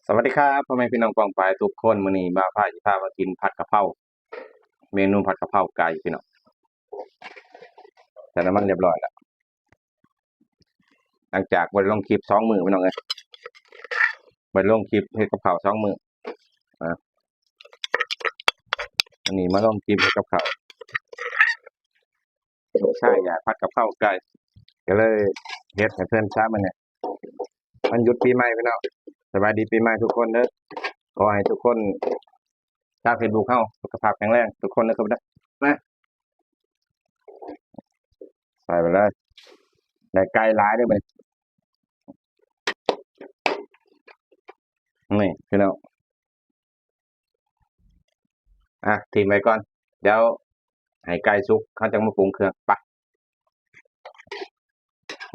ສະຫວັດດີຄັບ ພໍ່ແມ່ພີ່ນ້ອງປ້ອງປາຍທຸກຄົນ. ມື້ນີ້ບ່າວພາຊິພາມາກິນຜັດກະເພົາ ເມນູຜັດກະເພົາໄກ່ພີ່ນ້ອງ. ໃສ່ນ້ຳມັນຮຽບຮ້ອຍແລ້ວ ຫຼັງຈາກບໍ່ໄດ້ລົງຄລິບສອງມື້ພີ່ນ້ອງເອີຍ ບໍ່ໄດ້ລົງຄລິບເຮັດກັບເຂົ້າສອງມື້. ອ່າ ອັນນີ້ມາລົງຄລິບເຮັດກັບເຂົ້າ ໃຊ້ຢາກຜັດກະເພົາໄກ່ ກໍເລີຍເຮັດໃຫ້ເພິ່ນຊະມື້ນີ້. ວັນຢຸດປີໃໝ່ພີ່ນ້ອງ ສະບາຍດີປີໃໝ່ທຸກຄົນເດີ. ຂໍໃຫ້ທຸກຄົນຊາວເຟສບຸກເຮົາສຸຂະພາບແຂງແຮງທຸກຄົນເດີ. ມາ ໃສ່ໄປເລີຍ ໄດ້ໄກ່ຫຼາຍເດີບັດນີ້. ນີ້ພີ່ນ້ອງ ອ່ະ ຖິ້ມໄວ້ກ່ອນ ດຽວໃຫ້ໄກ່ສຸກ ເຮົາຈັ່ງມາປຸງເຄື່ອງ. ໄປ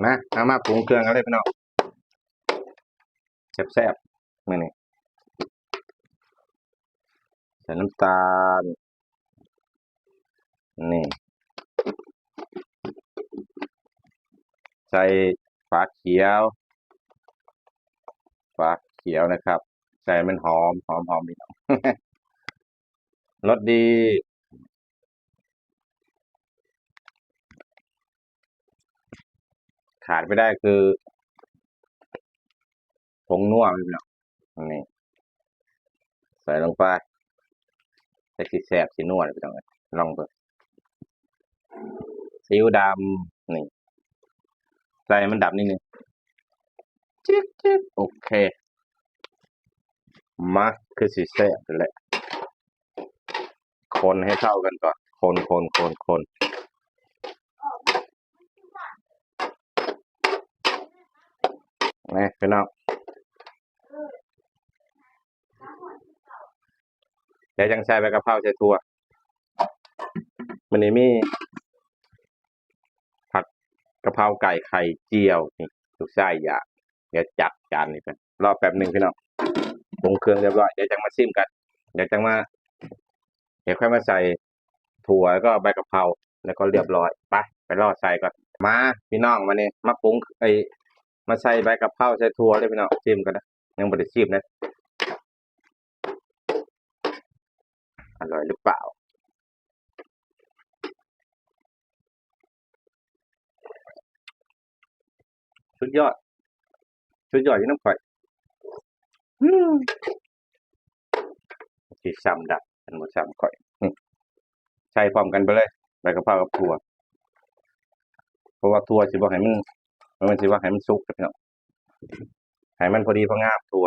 ມາ ເຮົາມາປຸງເຄື່ອງກັນເລີຍພີ່ນ້ອງ ແຊບໆ ມື້ນີ້. ໃສ່ນ້ຳຕານ ນີ້ ໃສ່ຝາຂຽວ ຝາຂຽວນະຄັບ ໃສ່ໃຫ້ມັນຫອມ ຫອມໆ ພີ່ນ້ອງ ລົດດີ. ຂາດບໍ່ໄດ້ຄືຜົງນົວພີ່ນ້ອງ ນີ້ ໃສ່ລົງໄປ ຈັກຊິແຊບຊິນົວພີ່ນ້ອງ ລອງເບິ່ງ. ຊີອິ້ວດຳ ນີ້ ໃສ່ໃຫ້ມັນດຳນິດໜຶ່ງ ຈິກໆ ໂອເຄ ມາ ຄືຊິແຊບແລ້ວ. ຄົນໃຫ້ເຂົ້າກັນກ່ອນ ຄົນໆໆໆ ນີ້ພີ່ນ້ອງ ແລ້ວຈັ່ງໃສ່ໃບກະເພົາ ໃສ່ຖົ່ວ. ມື້ນີ້ມີຜັດກະເພົາໄກ່ໄຂ່ຈຽວ ນີ້ ລູກຊາຍຢາກ ດຽວຈັດຈານນີ້ກ່ອນ ລໍແປັບໜຶ່ງພີ່ນ້ອງ ປຸງເຄື່ອງຮຽບຮ້ອຍ ດຽວຈັ່ງມາຊີມກັນ ດຽວຈັ່ງມາ ດຽວຄ່ອຍມາໃສ່ຖົ່ວ ແລ້ວກໍໃບກະເພົາ ແລ້ວກໍຮຽບຮ້ອຍ. ໄປ ໄປລໍໃສ່ກ່ອນ. ມາພີ່ນ້ອງ ມານີ້ ມາປຸງ ເອີຍ ມາໃສ່ໃບກະເພົາ ໃສ່ຖົ່ວເລີຍພີ່ນ້ອງ ຊີມກ່ອນນະ ຍັງບໍ່ໄດ້ຊີມເລີຍ ອະຮ່ອຍຫຼືເປົ່າ? ສຸດຍອດ ສຸດຍອດຢູ່ນຳຂ້ອຍ ອືມ ຊິຊ້ຳດາ ຄັນບໍ່ຊ້ຳຂ້ອຍ ໃສ່ພ້ອມກັນໄປເລີຍ ໃບກະເພົາກັບຖົ່ວ ເພາະວ່າຖົ່ວຊິບໍ່ໃຫ້ມັນ ມັນຊິວ່າໃຫ້ມັນສຸກ ພີ່ນ້ອງ ໃຫ້ມັນພໍດີພໍງາມ ຖົ່ວ